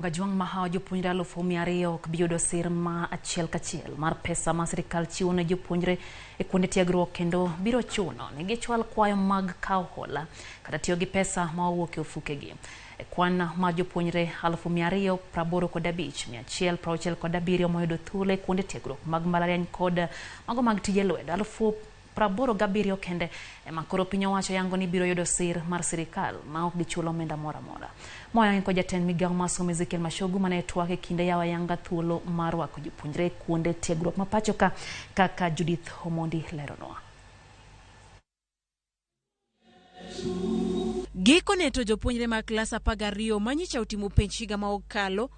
Kajwang' Mahawa jopuonjre 200,000 ok bi yudo sir ma achiel kachiel mar pesa ma sirikal chiwo ne jopuonjre e kuonde tiegruok kendo biro chuno ni gichwal kwayo mag kawo hola kata tiyo gi pesa ma owuok e ofukegi. E kwan mar jopuonjre 285,167 moyudo thuolo e kuonde tiegruok mag mbalariany kod mago mag tije lwedo 87,000 kende ema koro piny owacho yango ni biro yudo sir mar sirikal ma ok gichulo omenda moro amora. Moyangi kod jatend migawo mar somo Ezekiel Machogu mane twak e kinde yawo ayanga thuolo mar rwako jopuonjre kuonde tiegruok ma pacho ka kaka Judith Omondi leronwa. Gikone to jopuonjre mag klas 12 manyicha otimo penj higa ma okalo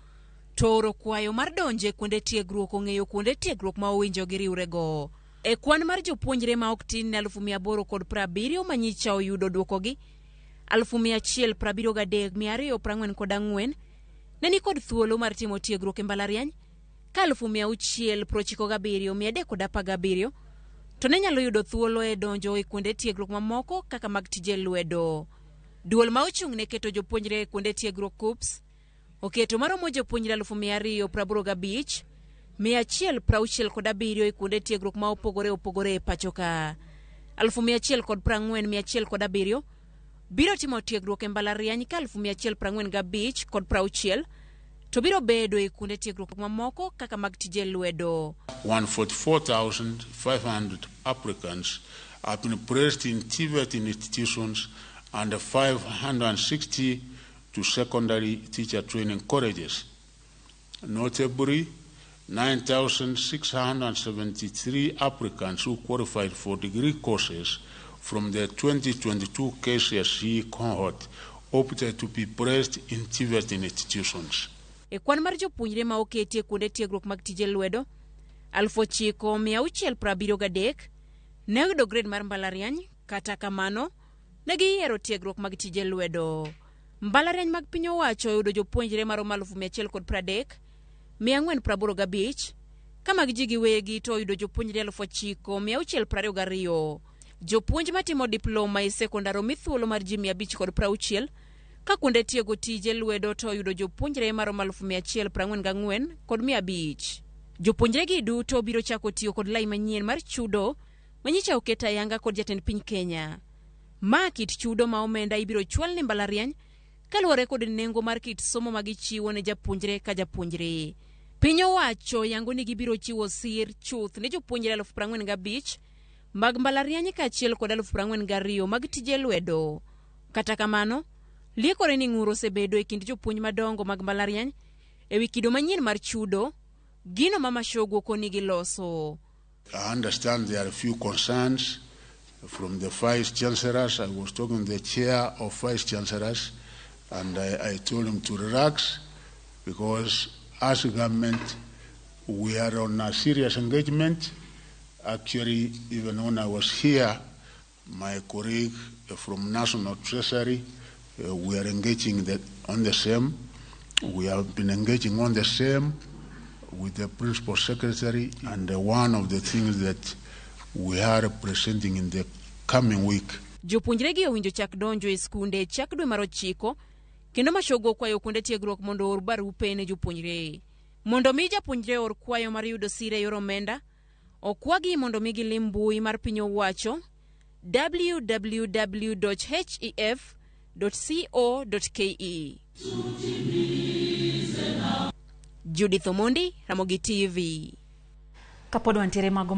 to oro kwayo mar donjo e kuonde tiegruok ong'eyo kuonde tiegruok ma owinjo giriwrego. E kwan mar jopuonjre ma ok tin ne 870,000 manyicha oyudo dwokogi, 173,244 ne nikod thuolo mar timo tiegruok e mbalariany, ka 697,317 to ne nyalo yudo thuolo e donjo e kuonde tiegruok mamoko kaka mag tije lwedo. Duol ma ochung' ne keto jopuonjre e kuonde tiegruok KUCCPS oketo maromo jopuonjre 285,167 e kuonde tiegruok ma opogore opogore e pacho ka. 140,107 biro timo tiegruok e mbalariany ka 145,060 to biro bedo e kuonde tiegruok mamoko kaka mag tije lwedo. 144,500 applicants have been placed in TVET institutions and 560 to secondary teacher training colleges. Notably, 9,673 applicants who qualified for degree courses from the 2022 KCSE cohort opted to be placed in TVET institutions. E kwan mar jopuonjre ma oketi e kuonde tiegruok mag tije lwedo, 9,673 ne oyudo grade mar mbalariany, kata kamano ne giyiero tiegruok mag tije lwedo. Mbalariany mag piny owacho oyudo jopuonjre maromo 130,485, ka mag ji giwegi to oyudo jopuonjre 9,622. Jopuonj matimo diploma e sekondar omi thuolo mar ji 560, ka kuonde tiego tije lwedo to oyudo jopuonjre maromo 144,500. Jopuonjre gi duto biro chako tiyo kod lai manyien mar chudo manyicha oket ayanga kod jatend piny Kenya. Ma kit chudo ma omenda ibiro chwal ne mbalariany kaluwore kod nengo mar kit somo ma gichiwo ne japuonjre ka japuonjre. Piny owacho yango ni gibiro chiwo sir chuth ne jopuonjre 45,000 mag mbalariany kaachiel kod 42,000 mag tije lwedo. Kata kamano, liekore ni ng'ur osebedo e kind jopuonj madongo mag mbalariany e wi kido manyien mar chudo, gino ma Machogu koni giloso. I understand there are a few concerns from the vice chancellors. I was talking to the chair of vice chancellors, and I told him to relax because as a government we are on a serious engagement. Actually, even when I was here, my colleague from National Treasury, we are engaging on the same. We have been engaging on the same with the principal secretary, and one of the things that we are presenting in the coming week. Jopuonjre gi owinjo chak donjo e skunde chak dwe mar ochiko, kendo Machogu okwayo kuonde tiegruok mondo oor barupe ne jopuonjre. Mondo mi japuonjre or kwayo mar yudo sir e yor omenda, okwagi mondo mi gilim mbui mar piny owacho www.hef.co.ke. Judith Omondi, Ramogi TV. Kapod wantiere mago.